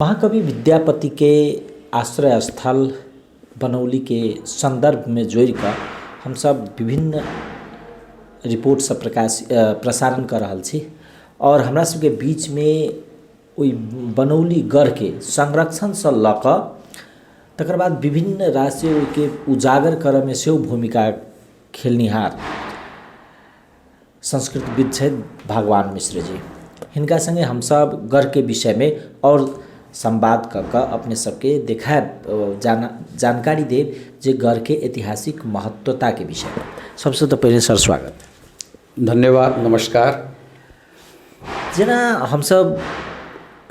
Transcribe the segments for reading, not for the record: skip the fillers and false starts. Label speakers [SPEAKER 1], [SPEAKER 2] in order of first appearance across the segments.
[SPEAKER 1] महाकवि विद्यापतिके आश्रय स्थल बनौलीके सन्दर्भमे जोड़िकऽ हमसब विभिन्न रिपोर्टसब प्रकाश प्रसारण कऽ रहल छी आओर हमरासबके बीचमे ओहि बनौली गढ़के संरक्षणसँ लऽ कऽ तकर बाद विभिन्न राशि ओहिके उजागर करऽमे सेहो भूमिका खेलनिहार संस्कृतविद छथि भगवान मिश्र जी। हिनका सङ्गे हमसभ गढ़के विषयमे आओर संवाद कऽ कऽ अपने सबके देखायब जानकारी देब जे गढ़के ऐतिहासिक महत्वताके विषयमे। सबसँ तऽ पहिले सर स्वागत।
[SPEAKER 2] धन्यवाद, नमस्कार।
[SPEAKER 1] जेना हमसभ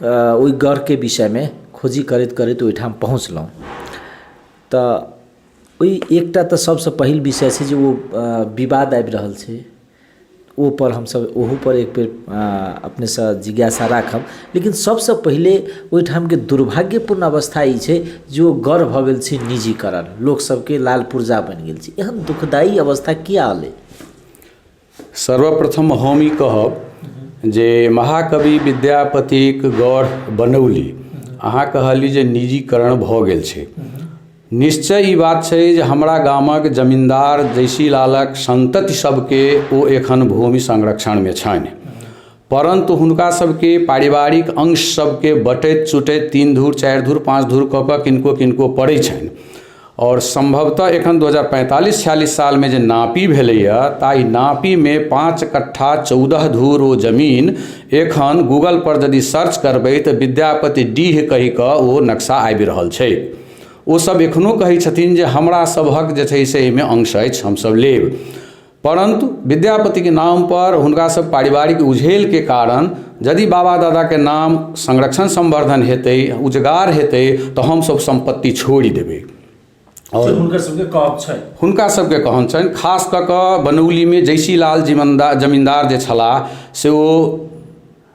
[SPEAKER 1] ओहि गढ़के विषयमे खोजी करैत करैत ओहिठाम पहुँचलहुँ तऽ ओहि एकटा तऽ सबसँ पहिल विषय छै जे ओ विवाद आबि रहल छै ओहिपर हमसब ओहूपर एक बेर अपनेसँ जिज्ञासा राखब लेकिन सबसँ पहिले ओहिठामके दुर्भाग्यपूर्ण अवस्था ई छै जे ओ गढ़ भऽ गेल छै निजीकरण लोकसबके लाल पुर्जा बनि गेल छै एहन दुखदायी अवस्था किआ एलै?
[SPEAKER 2] सर्वप्रथम हम ई कहब जे महाकवि विद्यापतिक गढ़ बनौली अहाँ कहलियै जे निजीकरण भऽ गेल छै। निश्चय ई बात छै जे हमरा गामक जमीन्दार जैसीलालक सन्तति सबके ओ एखन भूमि संरक्षणमे छनि, परन्तु हुनका सबके पारिवारिक अंश सबके बँटैत चुटैत 3 धूर 4 धूर 5 धूर कऽ कऽ किनको किनको पड़ै छनि। आओर सम्भवतः एखन 2045-46 सालमे जे नापी भेलैए ताहि नापीमे 5 कट्ठा 14 धूर ओ जमीन एखन गूगलपर यदि सर्च करबै तऽ विद्यापति डीह कहि कऽ ओ नक्शा आबि रहल छै। ओसभ एखनो कहै छथिन जे हमरा सभक जे छै से एहिमे अंश अछि, हमसभ लेब। परन्तु विद्यापतिके नामपर हुनका सब पारिवारिक उझेलके कारण यदि बाबा दादाके नाम संरक्षण संवर्धन हेतै, उजगार हेतै, तऽ हमसभ सम्पत्ति छोड़ि देबै।
[SPEAKER 1] आओर हुनकर सबके कहब छै,
[SPEAKER 2] हुनका सबके कहन छनि। खास कऽ कऽ बनौलीमे जैसीलाल जमीन्दार जे छलाह से ओ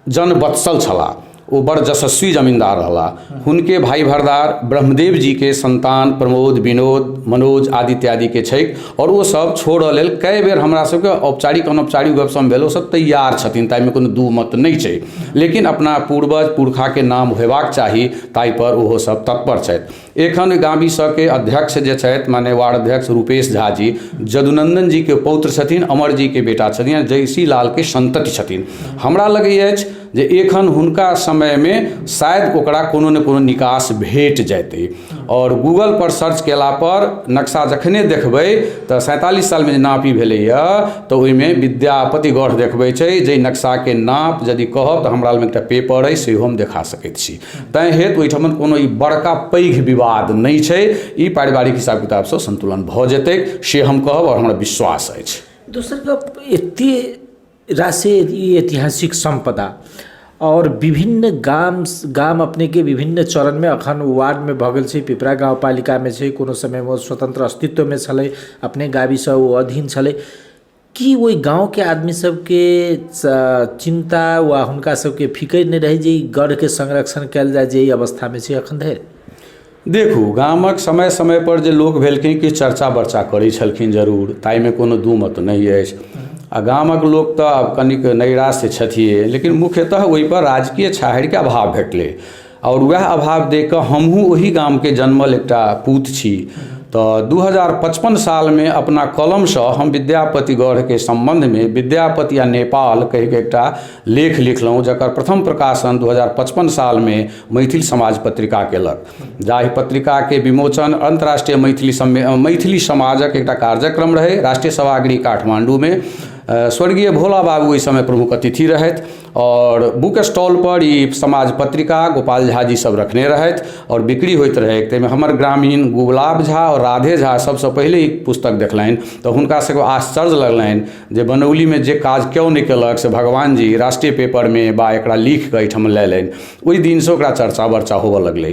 [SPEAKER 2] जनवत्सल छलाह, ओ बड़ यशस्वी जमीन्दार रहलाह। हुनके भाइ भरदार ब्रह्मदेव जीके संतान प्रमोद, विनोद, मनोज आदि इत्यादिके छैक आओर ओ सब छोड़ऽ लेल कए बेर हमरा सबके औपचारिक अनौपचारिक गपशप भेल, ओ सब तैयार छथिन, ताहिमे कोनो दू मत नहि छै। लेकिन अपना पूर्वज पुरखाके नाम होयबाक चाही, ताहिपर ओहो सब तत्पर छथि। एखन गामी सबके अध्यक्ष जे छथि माने वार्ड अध्यक्ष रूपेश झा जी जदुनंदन जी के पौत्र छथिन, अमर जी के बेटा छथिन, जयसी लाल के संतति छथिन। हमरा लगै अछि जे एखन हुनका समयमे शायद ओकरा कोनो ने कोनो निकास भेट जेतै। आओर गूगल पर सर्च केला पर नक्शा जखने देखबै तऽ 47 सालमे जे नापी भेलैए तऽ ओहिमे विद्यापति गढ़ देखबै छै, जाहि नक्शाके नाप यदि कहब तऽ हमरा लगमे एकटा पेपर अछि सेहो हम देखा सकैत छी। तैँ हेतु ओहिठाम कोनो ई बड़का पैघ विवाद नहि छै, ई पारिवारिक हिसाब किताबसँ सन्तुलन भऽ जेतै से हम कहब आओर हमरा विश्वास अछि।
[SPEAKER 1] दोसर गप, एते रासे ई ऐतिहासिक सम्पदा आओर विभिन्न गाम गाम अपनेके विभिन्न चरणमे अखन वार्डमे भऽ गेल छै, पिपरा गाउँपालिकामे छै, कोनो समयमे ओ स्वतन्त्र अस्तित्वमे छलै, अपने गावीसँ ओ अधीन छलै। की ओहि गाँवके आदमी सबके चिन्ता वा हुनका सबके फिकर नहि रहै जे ई गढ़के संरक्षण कयल जाय जे एहि अवस्थामे छै एखन धरि?
[SPEAKER 2] देखू, गामक समय समयपर जे लोक भेलखिन किछु चर्चा बर्चा करै छलखिन जरूर, ताहिमे कोनो दू मत नहि अछि। आ गामक लोक तऽ आब कनिक नैराश्य छथिए, लेकिन मुख्यतः ओहिपर राजकीय छाहरिके अभाव भेटलै आओर वएह अभाव देख कऽ हमहूँ ओही गामके जन्मल एकटा पूत छी। तऽ 2055 सालमे अपना कलमसँ हम विद्यापति गढ़के सम्बन्धमे विद्यापति आ नेपाल कहिके एकटा लेख लिखलहुँ, जकर प्रथम प्रकाशन 2055 सालमे मैथिल समाज पत्रिका केलक, जाहि पत्रिकाके विमोचन अन्तर्राष्ट्रीय मैथिली समाजक एकटा कार्यक्रम रहै राष्ट्रीय सभागृह काठमाण्डूमे। स्वर्गीय भोला बाबू ओहि समय प्रमुख अतिथि रहथि आओर बुक स्टॉल पर ई समाज पत्रिका गोपाल झा जी सब रखने रहथि आओर बिक्री होइत रहै। ताहिमे हमर ग्रामीण गुलाब झा आओर राधे झा सबसँ पहिले ई पुस्तक देखलनि तऽ हुनका सबके आश्चर्य लगलनि जे बनौलीमे जे काज केओ नहि केलक से भगवान जी राष्ट्रीय पेपरमे बा एकरा लिखिकऽ एहिठाम लेलनि। ओहि दिनसँ ओकरा चर्चा वर्चा होबऽ लगलै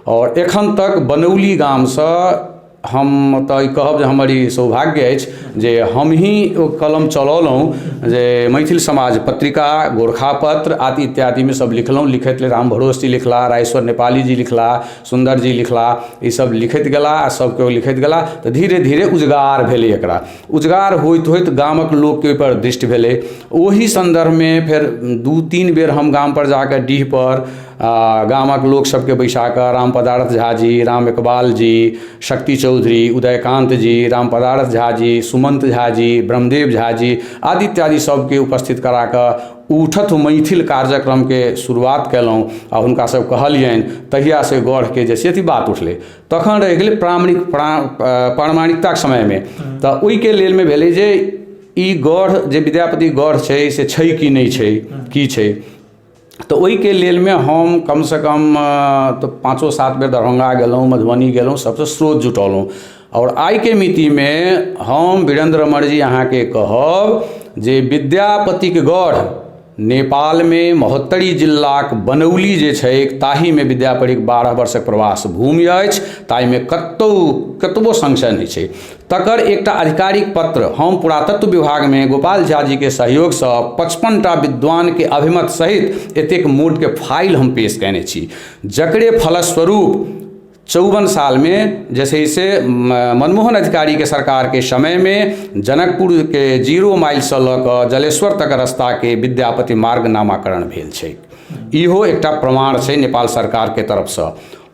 [SPEAKER 2] आओर एखन तक बनौली गामसँ हम तऽ ई कहब जे हमर ई सौभाग्य अछि जे हमही ओ कलम चलौलहुँ जे मैथिल समाज पत्रिका, गोरखापत्र आदि इत्यादिमे सब लिखलहुँ। लिखैत राम भरोस जी लिखला, राजेश्वर नेपाली जी लिखला, सुन्दर जी लिखला, ई सब लिखैत गेला आ सब केओ लिखैत गेला तऽ धीरे धीरे उजगार भेलै। एकरा उजगार होइत होइत गामक लोकके ओहिपर दृष्टि भेलै। ओहि सन्दर्भमे फेर 2-3 बेर हम गामपर जाकऽ डीहपर गामक लोक सभके बैसा कऽ राम पदारथ झा जी, राम इकबाल जी, शक्ति चौधरी, उदयकान्त जी, राम पदारथ झा जी, सुमन्त झा जी, ब्रह्मदेव झा जी आदि इत्यादि सभके उपस्थित करा कऽ उठत मैथिल कार्यक्रमके शुरुआत कयलहुँ आ हुनका सभ कहलियनि, तहियासँ गढ़के जे छै अथी बात उठलै। तखन रहि गेलै प्रामाणिक प्रामाणिकताके समयमे, तऽ ओहिके लेल मे भेलै जे ई गढ़ जे विद्यापति गढ़ छै से छै कि नहि छै, की छै। तऽ ओहिके लेल मे हम कमसँ कम तऽ 5-7 बेर दरभंगा गेलहुँ, मधुबनी गेलहुँ, सभसँ स्रोत जुटौलहुँ। आओर आइके मितिमे हम वीरेन्द्र रमण जी अहाँके कहब जे विद्यापतिक गढ़ नेपालमे महोत्तरी जिलाक बनौली जे छै ताहिमे विद्यापतिक 12 वर्षक प्रवास भूमि अछि, ताहिमे कतहु कतबो संशय नहि छै। तकर एकटा आधिकारिक पत्र हम पुरातत्व विभागमे गोपाल झा जीके सहयोगसँ 55टा विद्वानके अभिमत सहित एतेक मोटके फाइल हम पेश कयने छी, जकरे फलस्वरूप 54 सालमे जे छै से मनमोहन अधिकारीके सरकारके समयमे जनकपुरके 0 माइलसँ लऽ कऽ जलेश्वर तक रास्ताके विद्यापति मार्ग नामाकरण भेल छै। इहो एकटा प्रमाण छै नेपाल सरकारके तरफसँ।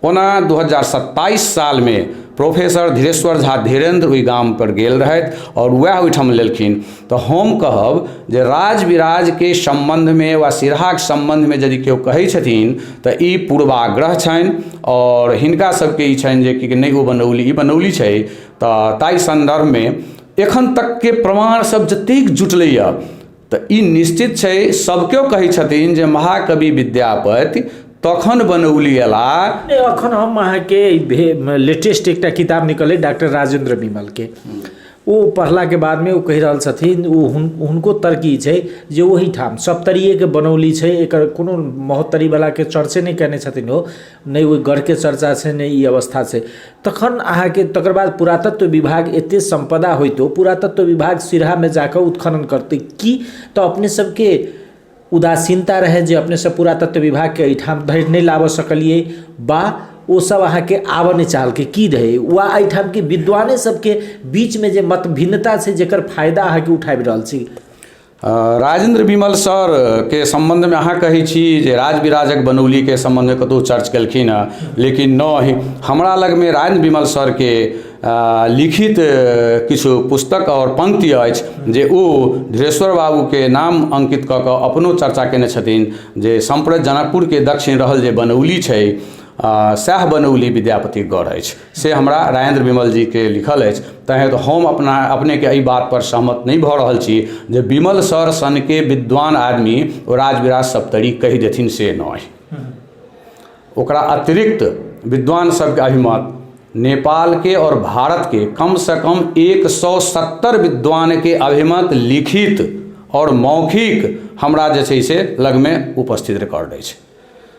[SPEAKER 2] ओना 2027 सालमे प्रोफेसर धीरेश्वर झा धीरेन्द्र ओहि गामपर गेल रहथि आओर वएह ओहिठाम लेलखिन। तऽ हम कहब जे राजविराजके सम्बन्धमे वा सिरहाके सम्बन्धमे यदि केओ कहै छथिन तऽ ई पूर्वाग्रह छनि आओर हिनका सबके ई छनि जे कि नहि ओ बनौली ई बनौली छै। तऽ ताहि सन्दर्भमे एखन तकके प्रमाण सब जतेक जुटलैए तऽ ई निश्चित छै, सब केओ कहै छथिन जे महाकवि विद्यापति तखन बनौली अयला।
[SPEAKER 1] एखन हम अहाँके लेटेस्ट एकटा किताब निकललै डॉक्टर राजेंद्र विमल के, ओ पढ़लाके बादमे ओ कहि रहल छथिन, ओ हुनको तर्क ई छै जे ओहिठाम सप्तरीएके बनौली छै, एकर कोनो महोत्तरीवलाके चर्चे नहि कयने छथिन ओ, नहि ओहि गढ़के चर्चा छै, नहि ई अवस्था छै। तखन अहाँके तकर बाद पुरातत्व विभाग एते सम्पदा होइतो पुरातत्व विभाग सिरहामे जाकऽ उत्खनन करतै की? तऽ अपने सबके उदासीनता रहै जे अपने सब पुरातत्व विभागके एहिठाम धरि नहि लाबऽ सकलियै, बा ओ सब अहाँके आबऽ नहि चाहलकै, की रहै? वा एहिठामके विद्वाने सबके बीचमे जे मत भिन्नता छै जकर फायदा अहाँके उठाबि रहल छी।
[SPEAKER 2] राजेन्द्र विमल सरके सम्बन्धमे अहाँ कहै छी जे राजविराजक बनौलीके सम्बन्धमे कतहु चर्च केलखिन हँ, लेकिन नहि, हमरा लगमे राजेन्द्र विमल सरके लिखित किछु पुस्तक आओर पंक्ति अछि जे ओ धीरेश्वर बाबूके नाम अंकित कऽ कऽ अपनो चर्चा कयने छथिन जे सम्प्रति जनकपुरके दक्षिण रहल जे बनौली छै सएह बनौली विद्यापतिक गढ़ अछि, से हमरा राजेन्द्र विमल जीके लिखल अछि। तैँ हेतु हम अपना अपनेके एहि बातपर सहमत नहि भऽ रहल छी जे विमल सर सनके विद्वान आदमी ओ राजविराज सप्तरी कहि देथिन, से नहि। ओकरा अतिरिक्त विद्वान सबके अभिमत नेपालके आओर भारतके कमसँ कम 170 विद्वानके अभिमत लिखित आओर मौखिक हमरा जे छै से लगमे उपस्थित रिकॉर्ड अछि।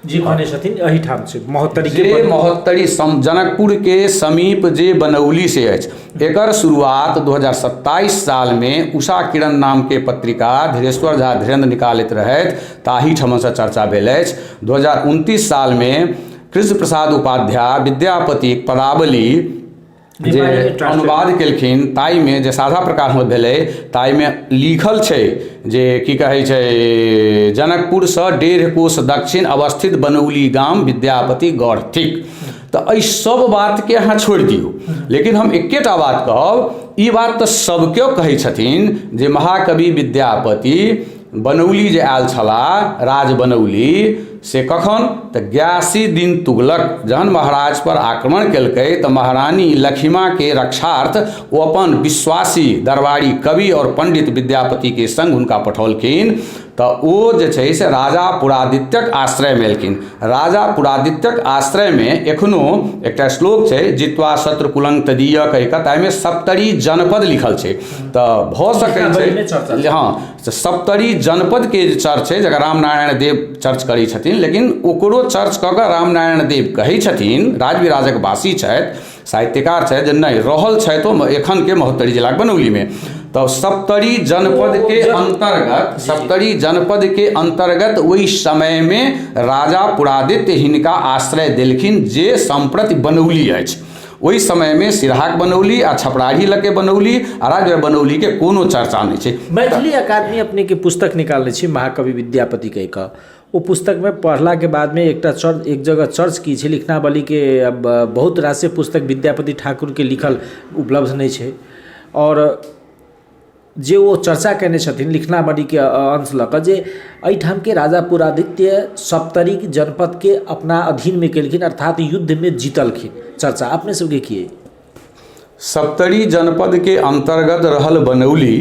[SPEAKER 1] जे कहने छथिन एहिठाम छै महोत्तरी
[SPEAKER 2] जे महोत्तरी जनकपुरके समीप जे बनौली से अछि, एकर शुरुआत 2027 सालमे उषा किरण नामके पत्रिका धीरेश्वर झा धीरेन्द्र निकालैत रहथि, ताहिठामसँ चर्चा भेल अछि। 2029 सालमे कृष्ण प्रसाद उपाध्याय विद्यापतिक पदावली जे अनुवाद केलखिन ताहिमे जे साझा प्रकाशमे भेलै ताहिमे लिखल छै जे की कहै छै जनकपुरसँ 1.5 कोस दक्षिण अवस्थित बनौली गाम विद्यापति गढ़ थिक। तऽ एहि सब बातके अहाँ छोड़ि दियौ, लेकिन हम एकेटा बात कहब, ई बात तऽ सब केओ कहै छथिन जे महाकवि विद्यापति बनौली जे आयल छलाह राज बनौली, से कखन तऽ 81 दिन तुगलक जहन महाराज पर आक्रमण केलकै तऽ महारानी लखिमाके रक्षार्थ ओ अपन विश्वासी दरबारी कवि आओर पंडित विद्यापतिके संग हुनका पठौलखिन। तऽ ओ जे छै से राजा पुरादित्यक आश्रयमे एलखिन। राजा पुरादित्यक आश्रयमे एखनो एकटा श्लोक छै जित्वा शत्रु कुलंग तदीय कहि कऽ, ताहिमे सप्तरी जनपद लिखल छै। तऽ भऽ सकै छै हँ सप्तरी जनपदके जे चर्च छै जकरा रामनारायण देव चर्च करै छथिन, लेकिन ओकरो चर्च कऽ कऽ रामनारायण देव कहै छथिन, राजविराजक वासी छथि, साहित्यकार छथि, जे नहि रहल छथि ओ एखनके महोत्तरी जिलाके बनौलीमे। तऽ सप्तरी जनपदके अन्तर्गत सप्तरी जनपदके अन्तर्गत ओहि समयमे राजा पुरादित्य हिनका आश्रय देलखिन जे सम्प्रति बनौली अछि। ओहि समयमे सिरहाक बनौली आ छपराही लऽके बनौली आ राजगढ़ बनौलीके कोनो चर्चा नहि छै।
[SPEAKER 1] मैथिली अकादमी अपनेके पुस्तक निकालने छी महाकवि विद्यापति कहि कऽ, ओ पुस्तकमे पढ़लाके बादमे एकटा चर्च एक जगह चर्च की छै लिखनावलीके अब बहुत रासे पुस्तक विद्यापति ठाकुरके लिखल उपलब्ध नहि छै आओर जे ओ चर्चा कयने छथिन लिखनावलीके अंश लऽ कऽ जे एहिठामके राजा पुरादित्य सप्तरी जनपदके अपना अधीनमे केलखिन अर्थात युद्धमे जीतलखिन। चर्चा अपने सबके की अइ?
[SPEAKER 2] सप्तरी जनपदके अन्तर्गत रहल बनौली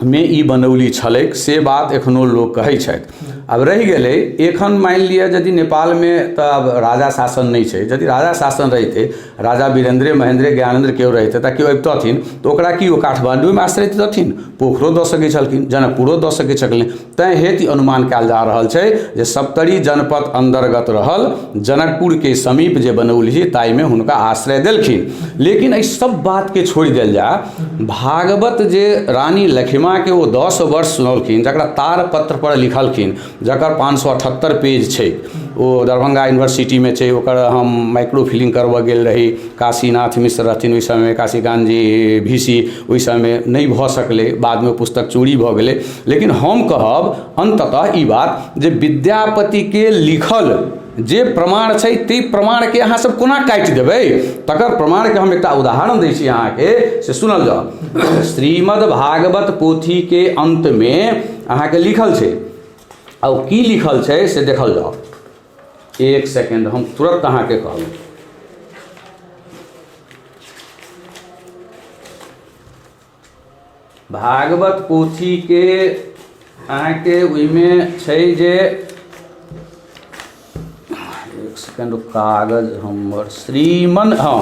[SPEAKER 2] मे ई बनौली छलैक से बात एखनो लोक कहै छथि। आब रहि गेलै एखन मानि लिअ यदि नेपालमे तऽ आब राजा शासन नहि छै, यदि राजा शासन रहितै, राजा वीरेन्द्रे महेन्द्रे ज्ञानेन्द्र केओ रहितै तऽ केओ अबितथिन तऽ ओकरा की ओ काठमाण्डूमे आश्रय देथिन? पोखरो दऽ सकै छलखिन, जनकपुरो दऽ सकै छलखिन। तैँ हेतु अनुमान कयल जा रहल छै जे सप्तरी जनपद अन्तर्गत रहल जनकपुरके समीप जे बनौली ताहिमे हुनका आश्रय देलखिन। लेकिन एहि सब बातके छोड़ि देल जाय, भागवत जे रानी लखिमाके ओ 10 वर्ष सुनौलखिन, जकरा तारपत्र पर लिखलखिन, जकर 578 पेज छै, ओ दरभंगा यूनिवर्सिटीमे छै। ओकर हम माइक्रो फिलिंग करबऽ गेल रही, काशीनाथ मिश्र रहथिन ओहि समयमे, काशीकान्त जी वी सी, ओहि समयमे नहि भऽ सकलै, बादमे पुस्तक चोरी भऽ गेलै। लेकिन हम कहब अन्ततः ई बात जे विद्यापतिके लिखल जे प्रमाण छै ताहि प्रमाणके अहाँ सब कोना काटि देबै, तकर प्रमाणके हम एकटा उदाहरण दै छी अहाँके, से सुनल जाउ। श्रीमद् भागवत पोथीके अन्तमे अहाँके लिखल छै, आ ओ की लिखल छै से देखल जाउ। एक सेकेंड, हम तुरंत अहाँके कहलहुँ। भागवत पोथीके अहाँके ओहिमे छै जे, एक सेकेंड, कागज हमर श्रीमन, हँ,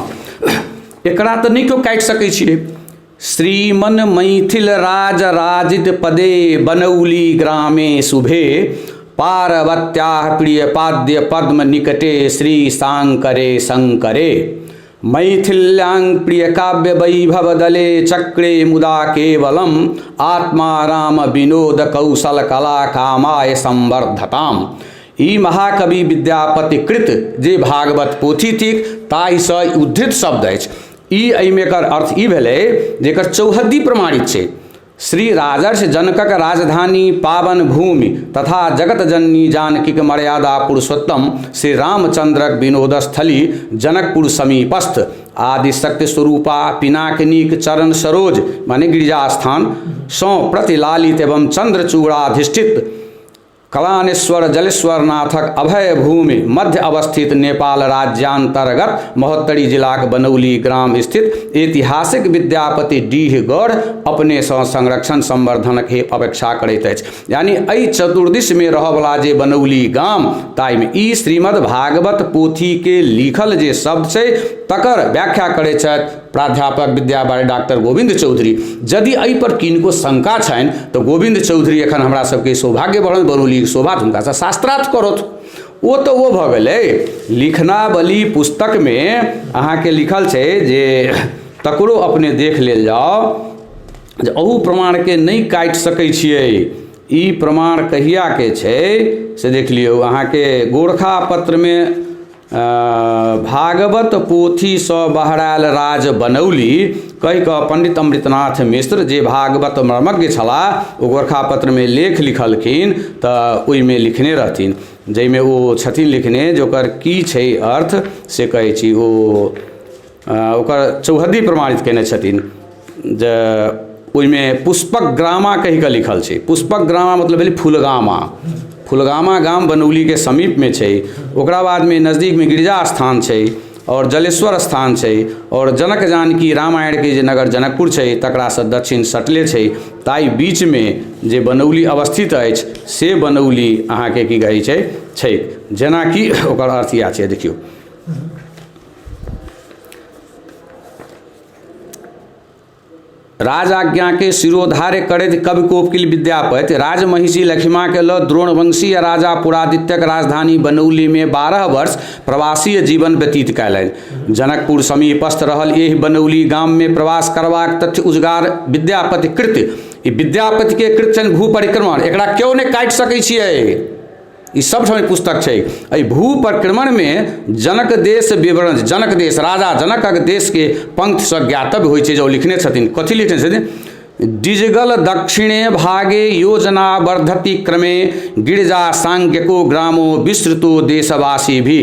[SPEAKER 2] एकरा तऽ नहि केओ काटि सकै छियै। श्रीमन मैथिल राज राजित पदे बनौली ग्रामे शुभे पार्वत्याः प्रिय पाद्य पद्म निकटे श्री शांकरे शंकरे मैथिल्यां प्रिय काव्य वैभव दले चक्रे मुदा केवलम आत्मा राम विनोद कौशल कला कामाय संवर्धताम। ई महाकवि विद्यापति कृत जे भागवत पोथी थिक ताहिसँ उद्धृत शब्द अछि। ई एहिमे एकर अर्थ ई भेलै जे एकर चौहद्दी प्रमाणित छै। श्री राजर्षि जनकक राजधानी पावन भूमि तथा जगत जननी जानकीक मर्यादा पुरुषोत्तम श्री रामचंद्रक विनोदस्थली जनकपुर समीपस्थ आदिशक्ति स्वरूपा पिनाकिनीक चरण सरोज माने गिरिजा स्थान सँ प्रतिलालित एवं चंद्रचूड़ाधिष्ठित कलानेश्वर जलेश्वरनाथक अभय भूमि मध्य अवस्थित नेपाल राज्यांतर्गत महोत्तरी जिलाक बनौली ग्राम स्थित ऐतिहासिक विद्यापति डीह गढ़ अपनेसँ संरक्षण संवर्धनक हे अपेक्षा करैत अछि। यानी एहि चतुर्दिशमे रहऽवला जे बनौली गाम ताहिमे ई श्रीमद् भागवत पोथीके लिखल जे शब्द छै तकर व्याख्या करैत छथि प्राध्यापक विद्यावारी डॉक्टर गोविंद चौधरी। यदि एहि पर किनको शंका छनि तऽ गोविंद चौधरी एखन हमरा सबके सौभाग्य बढ़ल बनौली शोभा, हुनकासँ शास्त्रार्थ करथु। ओ तऽ ओ भऽ गेलै। लिखनावली पुस्तकमे अहाँके लिखल छै जे तकरो अपने देख लेल जाउ जे अहू प्रमाणके नहि काटि सकै छियै। ई प्रमाण कहियाके छै से देख लियौ। अहाँके गोरखा पत्रमे भागवत पोथीसँ बहरायल राज बनौली कहि कऽ पंडित अमृतनाथ मिश्र जे भागवत मर्मज्ञ छलाह ओ गोरखापत्रमे लेख लिखलखिन तऽ ओहिमे लिखने रहथिन, जाहिमे ओ छथिन लिखने जे ओकर की छै अर्थ से कहै छी। ओ ओकर चौहद्दी प्रमाणित कयने छथिन जे ओहिमे पुष्पक ग्रामा कहि कऽ लिखल छै। पुष्पक ग्रामा मतलब भेलै फुलगामा। फुलगामा गाम बनौलीके समीपमे छै। ओकरा बादमे नजदीकमे गिरिजा स्थान छै आओर जलेश्वर स्थान छै आओर जनक जानकी रामायणके जे नगर जनकपुर छै तकरासँ दक्षिण सटले छै। ताहि बीचमे जे बनौली अवस्थित अछि से बनौली अहाँके की कहै छै छै जेनाकि ओकर अर्थ इएह छै। देखियौ, राजाज्ञाके शिरोधार्य करैत कवि कोकिल विद्यापति राजमहिषी लखिमाके लऽ द्रोणवंशी राजा पुरादित्यक राजधानी बनौलीमे 12 वर्ष प्रवासीय जीवन व्यतीत कयलनि। जनकपुर समीपस्थ रहल एहि बनौली गाममे प्रवास करबाक तथ्य उजगार विद्यापति कृत ई विद्यापतिके कृत छनि भू परिक्रमण, एकरा केओ नहि काटि सकै छियै। ई सब ठाम पुस्तक छै। एहि भू परिक्रमणमे जनक देश विवरण, जनक देश राजा जनकक देशके पंक्तिसँ ज्ञातव्य होइ छै जे ओ लिखने छथिन। कथी लिखने छथिन? डिजगल दक्षिणे भागे योजना वर्धति क्रमे गिरिजा सांख्यको ग्रामो विस्तृतो देशवासी भी।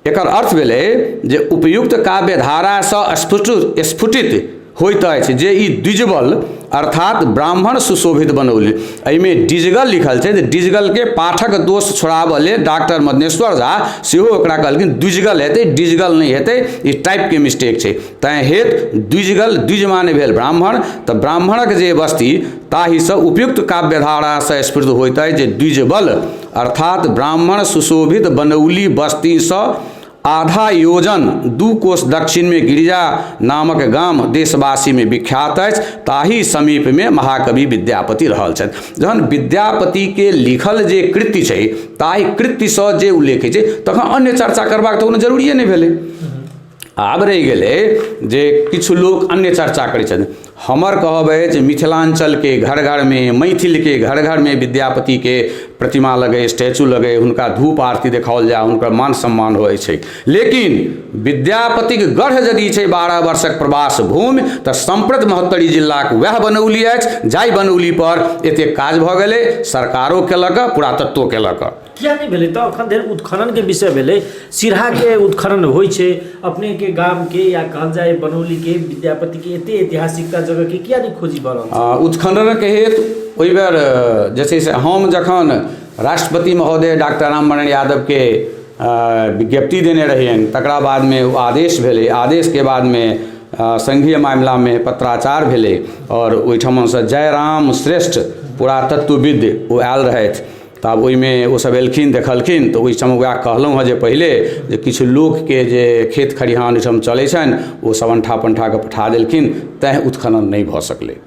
[SPEAKER 2] एकर अर्थ भेलै जे उपयुक्त काव्यधारासँ स्फुटित होइत अछि जे ई द्विजबल अर्थात ब्राह्मण सुशोभित बनौली। एहिमे डिजगल लिखल छै, जे डिजगलके पाठक दोष छोड़ाबऽ लेल डॉक्टर मदनेश्वर झा सेहो ओकरा कहलखिन द्विजगल हेतै, डिजगल नहि हेतै, ई टाइपके मिस्टेक छै। तैँ हेतु द्विजगल, द्विज माने भेल ब्राह्मण, तऽ ब्राह्मणक जे बस्ती ताहिसँ उपयुक्त काव्यधारासँ स्फुरित होइत अछि जे द्विजबल अर्थात ब्राह्मण सुशोभित बनौली बस्तीसँ आधा योजन 2 कोस दक्षिणमे गिरिजा नामक गाम देशवासीमे विख्यात अछि, ताहि समीपमे महाकवि विद्यापति रहल छथि। जहन विद्यापतिके लिखल जे कृत्य छै ताहि कृत्यसँ जे उल्लेख होइ छै तखन अन्य चर्चा करबाक तऽ कोनो जरूरिए नहि भेलै। आब रहि गेलै जे किछु लोक अन्य चर्चा करै छथिन। हमर कहब अछि जे मिथिलाञ्चलके घर घरमे, मैथिलके घर घरमे विद्यापतिके प्रतिमा लगै, स्टैचू लगै, हुनका धूप आरती देखाओल जाय, हुनकर मान सम्मान होइ छै। लेकिन विद्यापतिक गढ़ यदि छै 12 वर्षक प्रवास भूमि, तऽ सम्प्रति महोत्तरी जिलाक वएह बनौली अछि जाहि बनौली पर एतेक काज भऽ गेलै, सरकारो केलक, पुरातत्वो केलक।
[SPEAKER 1] किया नहि भेलै तऽ एखन धरि उत्खननके विषय भेलै, सिरहाके उत्खनन होइ छै, अपनेके गामके या कहल जाय बनौलीके विद्यापतिके एते ऐतिहासिकता जगहके किया नहि खोजी भऽ रहल छै?
[SPEAKER 2] उत्खननके हेतु ओहि बेर जे छै से हम जखन राष्ट्रपति महोदय डॉक्टर रामवरण यादवके विज्ञप्ति देने रहियनि तकरा बादमे ओ आदेश भेलै, आदेशके बादमे संघीय मामिलामे पत्राचार भेलै आओर ओहिठामसँ जयराम श्रेष्ठ पुरातत्वविद ओ आयल रहथि। तऽ आब ओहिमे ओसभ एलखिन, देखलखिन, तऽ ओहि समय वएह कहलहुँ हेँ जे पहिले जे किछु लोकके जे खेत खरिहान ओहिठाम चलै छनि ओसभ अंठा पंठा कऽ पठा देलखिन, तैँ उत्खनन नहि भऽ सकलै।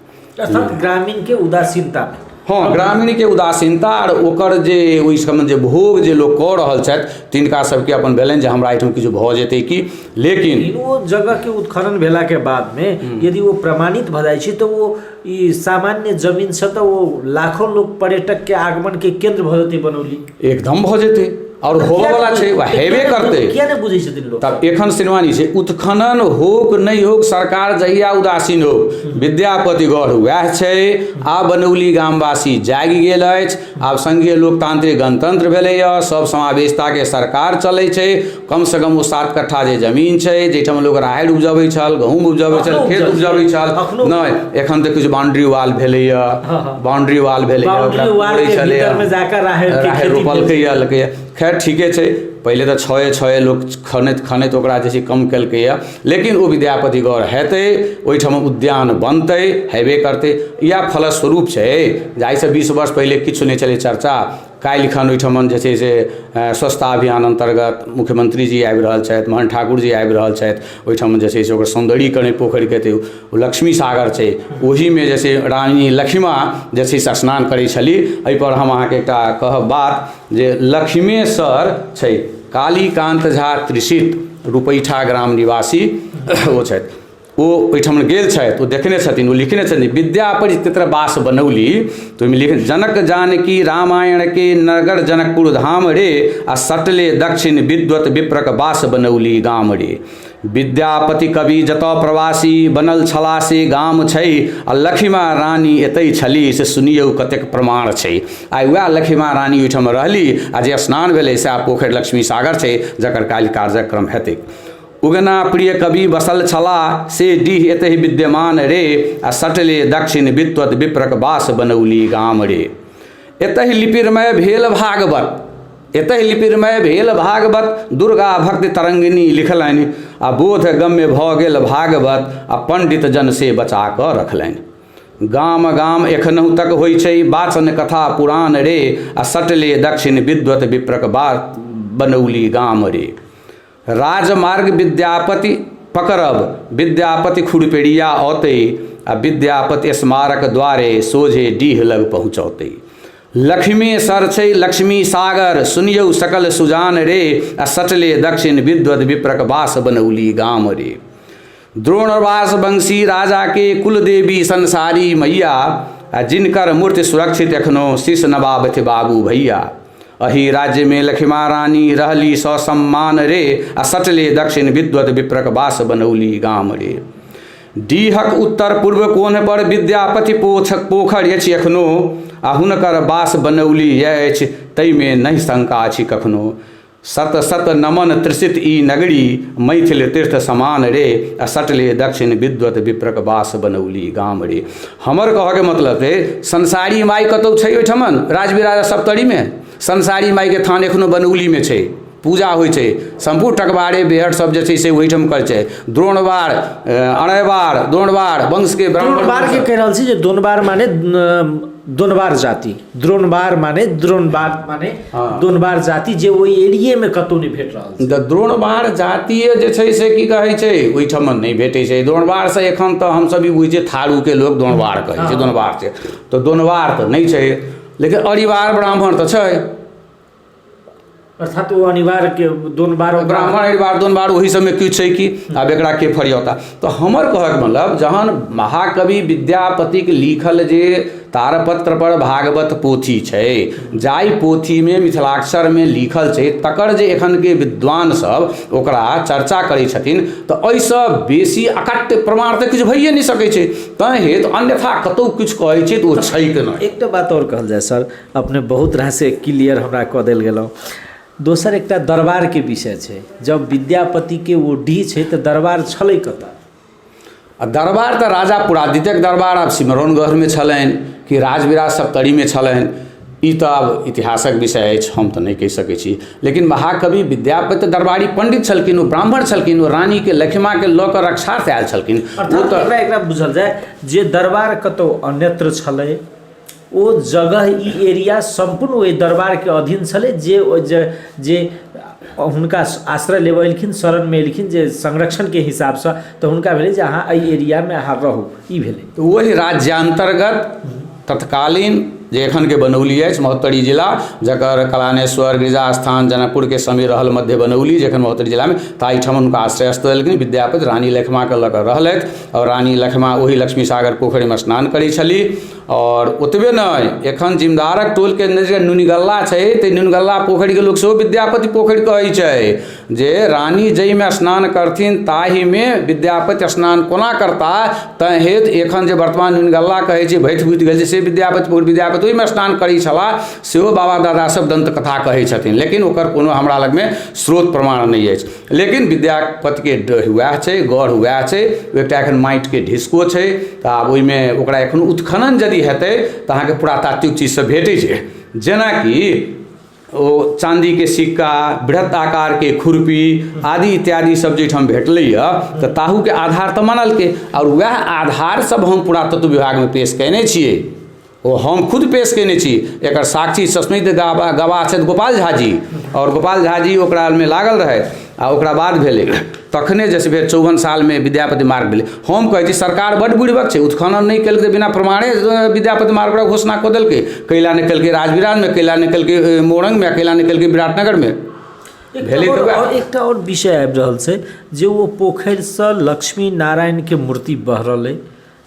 [SPEAKER 1] अर्थात ग्रामीणके उदासीनतामे।
[SPEAKER 2] हँ, ग्रामीणके उदासीनता आर ओकर जे ओहि समय जे भोग जे लोक कऽ रहल छथि तिनका सबके अपन भेलनि जे हमरा एहिठाम किछु भऽ जेतै की, लेकिन
[SPEAKER 1] ओ जगहके उत्खनन भेलाके बादमे यदि ओ प्रमाणित भऽ जाइ छै तऽ ओ ई सामान्य जमीन से तऽ ओ लाखों लोग पर्यटक के आगमन के केंद्र भऽ जेतै बनौली।
[SPEAKER 2] एकदम भऽ जेतै आओर होबऽ वाला छै, हेबे करतै।
[SPEAKER 1] किया नहि बुझै छथिन लोक?
[SPEAKER 2] तब एखन श्रीमानी छै उत्खनन होक नहि होक, सरकार जहिया उदासीन हो, विद्यापति गढ़ वएह छै। आब बनौली गामवासी जागि गेल अछि, आब संघीय लोकतांत्रिक गणतंत्र भेलैए, सब समावेशिताके सरकार चलै छै। कम से कम ओ 7 कट्ठा जे जमीन छै जाहिठाम लोक राहड़ि उपजबै छल, गहूँम उपजबै छल, खेत उपजबै छल, नहि एखन तऽ किछु बाउंड्री वाल भेलैए, बाउंड्री वाल भेलैए, राहड़ि रोपलकैए। खैर ठीके छै, पहिले तऽ छए छए लोक खनैत खनैत ओकरा जे छै कम केलकैए, लेकिन ओ विद्यापति गढ़ हेतै, ओहिठाम उद्यान बनतै, हेबे करतै। इएह फलस्वरूप छै जे आइसँ 20 वर्ष पहिले किछु नहि छलै चर्चा, काल्हि खन ओहिठाम जे छै से स्वच्छता अभियान अन्तर्गत मुख्यमंत्री जी आबि रहल छथि, मोहन ठाकुर जी आबि रहल छथि, ओहिठाम जे छै से ओकर सौन्दर्यीकरण पोखरिके तऽ ओ लक्ष्मी सागर छै, ओहिमे जे छै रानी लखिमा जे छै से स्नान करै छली। एहिपर हम अहाँके एकटा कहब बात जे लक्ष्मेश्वर छै कालीकान्त झा त्रिषित रुपैठा ग्राम निवासी ओ छथि, ओ ओहिठाम गेल छथि, ओ देखने छथिन, ओ लिखने छथिन विद्यापति तत्र बास बनौली, तऽ ओहिमे लिखने जनक जानकी रामायण के नगर जनकपुर धाम रे, आ सटले दक्षिण विद्वत विप्रक बास बनौली गाम रे। विद्यापति कवि जतऽ प्रवासी बनल छला से गाम छै, आ लखिमा रानी एतै छली से सुनियौ कतेक प्रमाण छै। आइ वएह लखिमा रानी ओहिठाम रहली आ जे स्नान भेलै सएह पोखरि लक्ष्मी सागर छै जकर काल्हि कार्यक्रम हेतै। उगना प्रिय कवि बसल छला से डीह एतहि विद्यमान रे, आ सटले दक्षिण विद्वत विप्रक बास बनौली गाम रे। एतहि लिपिरमय भेल भागवत, एतहि लिपिरमय भेल भागवत, दुर्गा भक्ति तरंगिणी लिखलनि, आ बोध गम्य भऽ गेल भागवत, आ पंडित जन से बचा कऽ रखलनि। गाम गाम एखनहु तक होइ छै वाचन कथा पुराण रे, आ सटले दक्षिण विद्वत विप्रक बास बनौली गाम रे। राजमार्ग विद्यापति पकड़ब विद्यापति खुरपेरिया औतै, आ विद्यापति स्मारक द्वारे सोझे डीह लग पहुँचौतै। लक्ष्मेश्वर छै लक्ष्मी सागर सुनियौ सकल सुजान रे, आ सटले दक्षिण विद्वत विप्रक बास बनौली गाम रे। द्रोणवास वंशी राजा के कुलदेवी संसारी मैया, आ जिनकर मूर्ति सुरक्षित एखनो शीश नवाबथि बाबू भैया। अही राज्य में लखिमा रानी रहली ससम्मान रे, आ सटले दक्षिण विद्वत विप्रक बास बनौली गाम रे। डीहक उत्तर पूर्व कोण पर विद्यापति पोखरि अछि एखनो, आ हुनकर बास बनौली अछि, ताहिमे नहि शंका अछि कखनो। सत सत नमन तृषित ई नगरी मैथिल तीर्थ समान रे, आ सटले दक्षिण विद्वत विप्रक बास बनौली गाम रे। हमर कहऽके मतलब छै, संसारी माइ कतहु छै ओहिठमन राजविराज सप्तरीमे? संसारी माइके थान एखनो बनौलीमे छै, पूजा होइ छै, सम्पूर्ण टकबारे बेहट सब जे छै से ओहिठाम करै छै। द्रोणवार, अणयवार, द्रोणवार वंशके ब्राह्मण
[SPEAKER 1] द्रोणवार के कहि रहल छी जे द्रोणवार माने दोनवार जाति, द्रोणवार माने द्रोणवार माने दोनवार जाति, जे ओहि एरिये मे कतौ नहि भेट रहल छै।
[SPEAKER 2] तऽ द्रोणवार जातीय जे छै से की कहै छै ओहिठाम नहि भेटै छै। द्रोणवार से एखन तऽ हमसब ई बुझै छियै थारूके लोक द्रोणवार कहै छै, द्रोणवार छै तऽ द्रोणवार तऽ नहि छै, लेकिन अरिवार ब्राह्मण तऽ छै।
[SPEAKER 1] अर्थात ओ अनिवार्य के दोनबार
[SPEAKER 2] ब्राह्मण अनिवार्य दोनबार ओहि सबमे किछु छै कि आब एकरा के फरियौता। तऽ हमर कहक मतलब जहन महाकवि विद्यापतिक लिखल जे तारपत्र पर भागवत पोथी छै, जाहि पोथीमे मिथिलाक्षरमे लिखल छै, तकर जे एखनके विद्वान सब ओकरा चर्चा करै छथिन, तऽ एहिसँ बेसी अकट्य प्रमाण तऽ किछु भइए नहि सकै छै। तैँ हेतु अन्यथा कतहु किछु कहै छै तऽ ओ छै कि नहि।
[SPEAKER 1] एकटा बात आओर कहल जाय सर, अपने बहुत रास क्लियर हमरा कऽ देल गेलहुँ। दोसर एकटा दरबारके विषय छै, जब विद्यापतिके ओ डीह छै तऽ दरबार छलै कतऽ?
[SPEAKER 2] आ दरबार तऽ राजा पुरादित्यक दरबार आब सिमरौनगढ़मे छलनि कि राजविराज सप्तरीमे छलनि, ई तऽ आब इतिहासक विषय अछि, हम तऽ नहि कहि सकै छी। लेकिन महाकवि विद्यापति दरबारी पंडित छलखिन, ओ ब्राह्मण छलखिन, ओ रानीके लखिमाके लऽ कऽ रक्षार्थ आयल छलखिन।
[SPEAKER 1] ओ तऽ एकरा बुझल जाय जे दरबार कतहु अन्यत्र छलै, ओ जगह ई एरिया सम्पूर्ण ओहि दरबारके अधीन छलै, जे जे जे हुनका आश्रय लेबऽ एलखिन, शरणमे एलखिन जे संरक्षणके हिसाबसँ, तऽ हुनका भेलै जे अहाँ एहि एरियामे अहाँ रहू, ई भेलै।
[SPEAKER 2] तऽ ओहि राज्यान्तर्गत तत्कालीन जे एखनके बनौली अछि महोत्तरी जिला, जकर कलानेश्वर गिरिजा स्थान जनकपुरके समीप रहल मध्य बनौली, जखन महोत्तरी जिलामे, ताहिठाम हुनका आश्रय स्थल देलखिन विद्यापति। रानी लखिमाके लऽ कऽ रहलथि आओर रानी लखिमा ओहि लक्ष्मी सागर पोखरिमे स्नान करै छली। आओर ओतबे नहि, एखन जिमदारक टोलके नजदीक नुनगल्ला छै, तऽ नुनगल्ला पोखरिके लोक सेहो विद्यापति पोखरि कहै छै, जे रानी जाहिमे स्नान करथिन ताहिमे विद्यापति स्नान कोना करता, तैँ हेतु एखन जे वर्तमान नुनगल्ला कहै छै भथि भुति गेल छै, से विद्यापति पोखरि, विद्यापति ओहिमे स्नान करै छलाह, सेहो बाबा दादा सब दन्तकथा कहै छथिन, लेकिन ओकर कोनो हमरा लगमे स्रोत प्रमाण नहि अछि। लेकिन विद्यापतिके डह वएह छै, गढ़ वएह छै, एकटा एखन माटिके ढिस्को छै, तऽ आब ओहिमे ओकरा एखन उत्खनन यदि हेतै तऽ अहाँके पुरातात्विक चीज सब भेटै छै, जेनाकि ओ चाँदीके सिक्का, बृहत आकारके खुरपी आदि इत्यादि सब जाहिठाम भेटलैए तऽ ताहूके आधार तऽ मानलकै, आओर वएह आधार सब हम पुरातत्व विभागमे पेश कयने छियै, ओ हम खुद पेश कयने छी, एकर साक्षी सस्मित गवाह छथि गोपाल झा जी, आओर गोपाल झा जी ओकरामे लागल रहथि। आ ओकरा बाद भेलै तखने जे फेर 54 सालमे विद्यापति मार्ग भेलै। हम कहै छी सरकार बड्ड बुड़िबक छै, उत्खनन नहि केलकै, बिना प्रमाणे विद्यापति मार्ग ओकरा घोषणा कऽ देलकै। कैला नहि केलकै राजविराजमे, कैला नहि केलकै मोरंगमे, कैला नहि केलकै विराटनगरमे।
[SPEAKER 1] भेलै तऽ आओर एकटा आओर विषय आबि रहल छै जे ओ पोखरिसँ लक्ष्मी नारायणके मूर्ति बहरलै,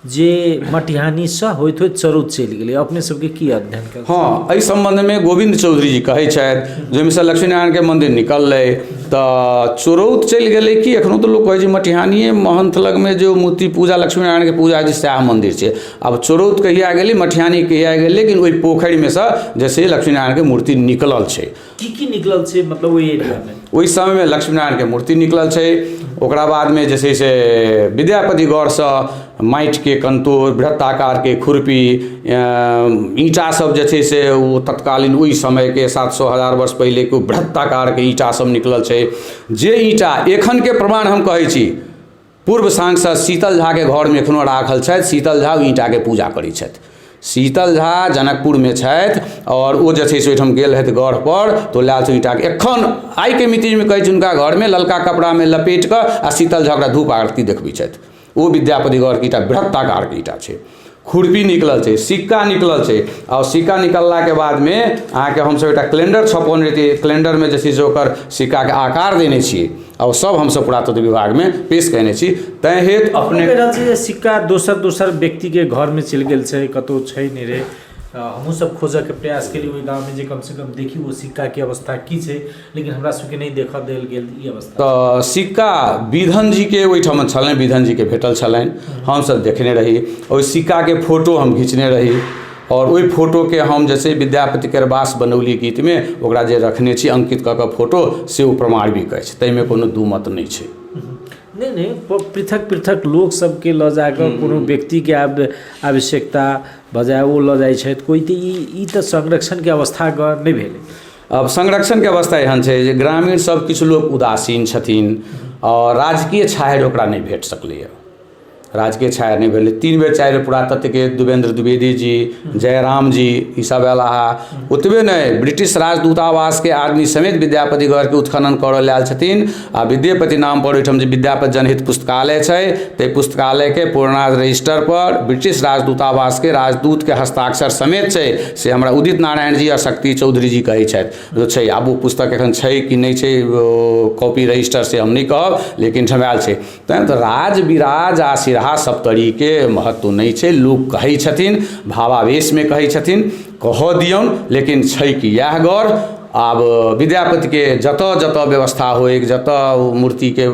[SPEAKER 1] जे मटिहानीसँ होइत होइत चरौत चलि गेलै, अपने सबके की अध्ययन
[SPEAKER 2] कर? हँ, एहि सम्बन्धमे गोविन्द चौधरी जी कहै छथि जाहिमेसँ लक्ष्मीनारायणके मन्दिर निकललै तऽ चोरौत चलि गेलै कि एखनो तऽ लोक कहै छै मटिहानिए महन्थ लगमे जे मूर्ति पूजा लक्ष्मीनारायणके पूजा होइ छै सएह मन्दिर छै। आब चोरौत कहिया गेलै, मटिहानी कहिया गेलै, लेकिन ओहि पोखरिमे सँ जे छै लक्ष्मीनारायणके मूर्ति निकलल छै।
[SPEAKER 1] की की निकलल छै मतलब ओहि एरियामे?
[SPEAKER 2] ओहि समयमे लक्ष्मीनारायणके मूर्ति निकलल छै। ओकरा बादमे जे छै से विद्यापति गढ़सँ माटिके कन्तोर, बृहत आकारके खुरपी, ईंटा सब जे छै से ओ तत्कालीन ओहि समयके 700 हजार वर्ष पहिलेके बृहत आकारके ईंटा सब निकलल छै, जे ईंटा एखनके प्रमाण हम कहै छी पूर्व सांसद शीतल झाके घरमे एखनो राखल छथि। शीतल झा ओहि ईंटाके पूजा करै छथि। शीतल झा जनकपुरमे छथि आओर ओ जे छै से ओहिठाम गेल रहथि गढ़पर तऽ ओ लायल छै ईंटाके, एखन आइके मितिमे कहै छी हुनका घरमे ललका कपड़ामे लपेटि कऽ आ शीतल झा ओकरा धूप आरती देखबै छथि। ओ विद्यापति गढ़के ईंटा बृहत आकारके ईंटा छै। खुरपी निकलल छै, सिक्का निकलल छै। आओर सिक्का निकललाके बादमे अहाँके हमसभ एकटा कैलेंडर छपौने रहियै, कैलेंडरमे जे छै से ओकर सिक्काके आकार देने छियै आ ओ सब हमसभ पुरातत्व विभागमे पेश कयने छी। तैँ हेतु
[SPEAKER 1] अपने कहि रहल छी जे सिक्का दोसर दोसर व्यक्तिके घरमे चलि गेल छै, कतहु छै नहि रे, हमहूँ सब खोजऽके प्रयास केली ओहि गाममे जे कमसँ कम देखी ओ सिक्काके अवस्था की छै, लेकिन हमरा सबके नहि देखऽ देल गेल ई अवस्था।
[SPEAKER 2] तऽ सिक्का विधन जीके ओहिठाम छलनि, विधन जीके भेटल छलनि, हमसभ देखने रही। ओहि सिक्काके फोटो हम घिचने रही आओर ओहि फोटोके हम जे छै विद्यापति केर वास बनौली गीतमे ओकरा जे रखने छी अंकित कऽ कऽ फोटो, से ओ प्रमाणिक अछि, ताहिमे कोनो दू मत नहि छै।
[SPEAKER 1] नहि नहि, पृथक पृथक लोक सबके लऽ जाकऽ कोनो व्यक्तिके आब आवश्यकता बजाय ओ लऽ जाइ छथि कोइ, तऽ ई तऽ संरक्षणके अवस्थाके नहि भेलै।
[SPEAKER 2] आब संरक्षणके अवस्था एहन छै जे ग्रामीण सब किछु लोक उदासीन छथिन आओर राजकीय छाहरि ओकरा नहि भेट सकलैए, राजकीय छाया नहि भेलै। 3 बेर 4 बेर पुरातत्वके देवेंद्र द्विवेदी जी, जयराम जी ईसभ अयला हे। ओतबे नहि, ब्रिटिश राजदूतावासके आदमी समेत विद्यापति गढ़के उत्खनन करऽ लेल आयल छथिन आ विद्यापति नामपर ओहिठाम जे विद्यापति जनहित पुस्तकालय छै, ताहि पुस्तकालयके पुरना रजिस्टरपर ब्रिटिश राजदूतावासके राजदूतके हस्ताक्षर समेत छै, से हमरा उदित नारायण जी आ शक्ति चौधरी जी कहै छथि जो छै। आब ओ पुस्तक एखन छै कि नहि छै कॉपी रजिस्टर से हम नहि कहब, लेकिन ठमायल छै। तैँ तऽ राज विराज आ सिरहा सप्तरीके महत्व नहि छै। लोक कहै छथिन, भावावेशमे कहै छथिन, कहऽ दियौन, लेकिन छै कि इएह गढ़। आब विद्यापतिके जतऽ जतऽ व्यवस्था होइक, जतऽ मूर्तिके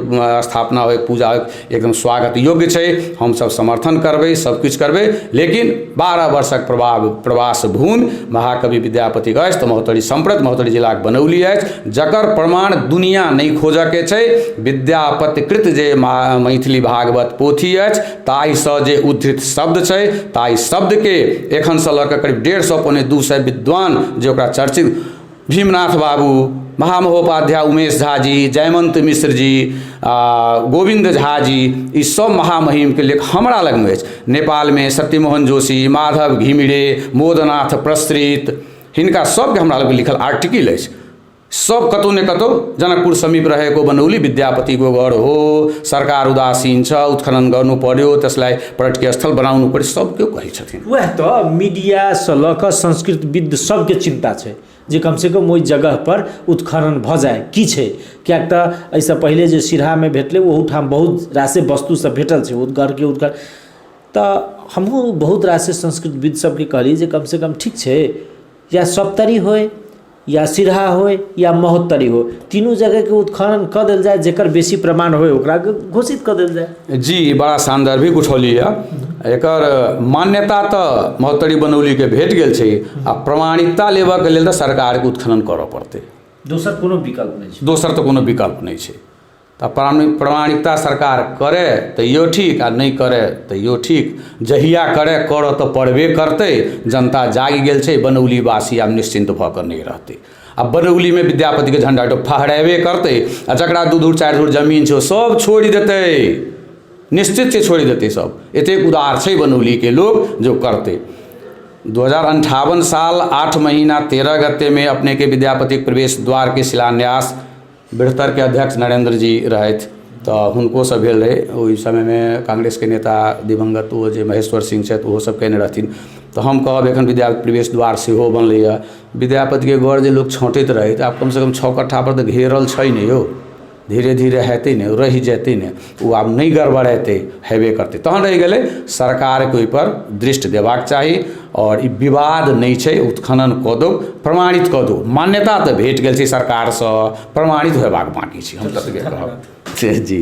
[SPEAKER 2] स्थापना होइक, पूजा होइक, एकदम स्वागत योग्य छै, हमसभ समर्थन करबै, सभकिछु करबै। लेकिन 12 वर्षक प्रवास भूमि महाकवि विद्यापतिके अछि तऽ महोत्तरी सम्प्रति महोत्तरी जिलाक बनौली अछि, जकर प्रमाण दुनिया नहि खोजऽके छै। विद्यापतिकृत जे मैथिली भागवत पोथी अछि ताहिसँ जे उद्धृत शब्द छै, ताहि शब्दके एखनसँ लऽ कऽ करीब 150 175 विद्वान जे ओकरा चर्चित, भीमनाथ बाबू, महामहोपाध्याय उमेश झा जी, जयमंत मिश्र जी, गोविन्द झा जी, ई सब महामहिमके लेख हमरा लगमे अछि। नेपालमे सत्यमोहन जोशी, माधव घिमिरे, मोदनाथ प्रसृत, हिनका सबके हमरा लगमे लिखल आर्टिकल अछि। सब कतौ ने कतौ जनकपुर समीप रहेको बनौली विद्यापतिको गढ हो, सरकार उदासीन छ, उत्खनन गर्नु पर्यो, त्यसलाई पर्यटकीय स्थल बनाउनु पर्यो, सब केओ कहै छथिन।
[SPEAKER 1] वएह तऽ मीडियासँ लऽ कऽ संस्कृतविद सबके चिन्ता छै जे कमसँ कम ओहि जगहपर उत्खनन भऽ जाय की छै, किएक तऽ एहिसँ पहिले जे सिरहामे भेटलै ओहूठाम बहुत रासे वस्तु सब भेटल छै गढ़के उत्खनन। तऽ हमहूँ बहुत रासे संस्कृतविद सबके कहलियै जे कमसँ कम ठीक छै या सप्तरी होय या सिरहा होय या महोत्तरी हो, तीनू जगहके उत्खनन कऽ देल जाय, जकर बेसी प्रमाण होय ओकरा घोषित कऽ देल जाय।
[SPEAKER 2] जी, बड़ा सान्दर्भिक उठौली यऽ। एकर मान्यता तऽ महोत्तरी बनौलीके भेट गेल छै आ प्रमाणिकता लेबऽके लेल तऽ सरकारके उत्खनन करऽ पड़तै,
[SPEAKER 1] दोसर कोनो विकल्प नहि छै।
[SPEAKER 2] दोसर तऽ कोनो विकल्प नहि छै। तऽ प्रमाणिकता सरकार करे तैयो ठीक आ नहि करे तैयो ठीक, जहिया करे करऽ तऽ पड़बे करतै। जनता जागि गेल छै, बनौलीवासी आब निश्चिन्त भऽ कऽ नहि रहतै। आ बनौलीमे विद्यापतिके झण्डा फहरेबे करतै आ जकरा 2 धूर 4 धूर जमीन छै ओ सब छोड़ि देतै, निश्चित छै छोड़ि देतै सब। एतेक उदार छै बनौलीके लोक जो करतै। 2058 साल 8 महीना 13 गतेमे अपनेके विद्यापतिक प्रवेश द्वारके शिलान्यास बृहत्तरके अध्यक्ष नरेंद्र जी रहथि तऽ हुनकोसँ भेल रहै। ओहि समयमे कांग्रेसके नेता दिवंगत ओ जे महेश्वर सिंह छथि ओहो सब कयने रहथिन। तऽ हम कहब एखन विद्यापति प्रवेश द्वार सेहो बनलैए। विद्यापतिके गढ़ जे लोक छँटैत रहै तऽ आब कमसँ कम 6 कट्ठापर तऽ घेरल छै ने यौ, धीरे धीरे हेतै ने, रहि जेतै ने, ओ आब नहि गड़बड़ेतै, हेबे करतै। तहन रहि गेलै सरकारके ओहिपर दृष्टि देबाक चाही आओर ई विवाद नहि छै, उत्खनन कऽ दौ, प्रमाणित कऽ दौ। मान्यता तऽ भेट गेल छै सरकारसँ, प्रमाणित होयबाक बाँकी छै, हम ततबे कहब। जी।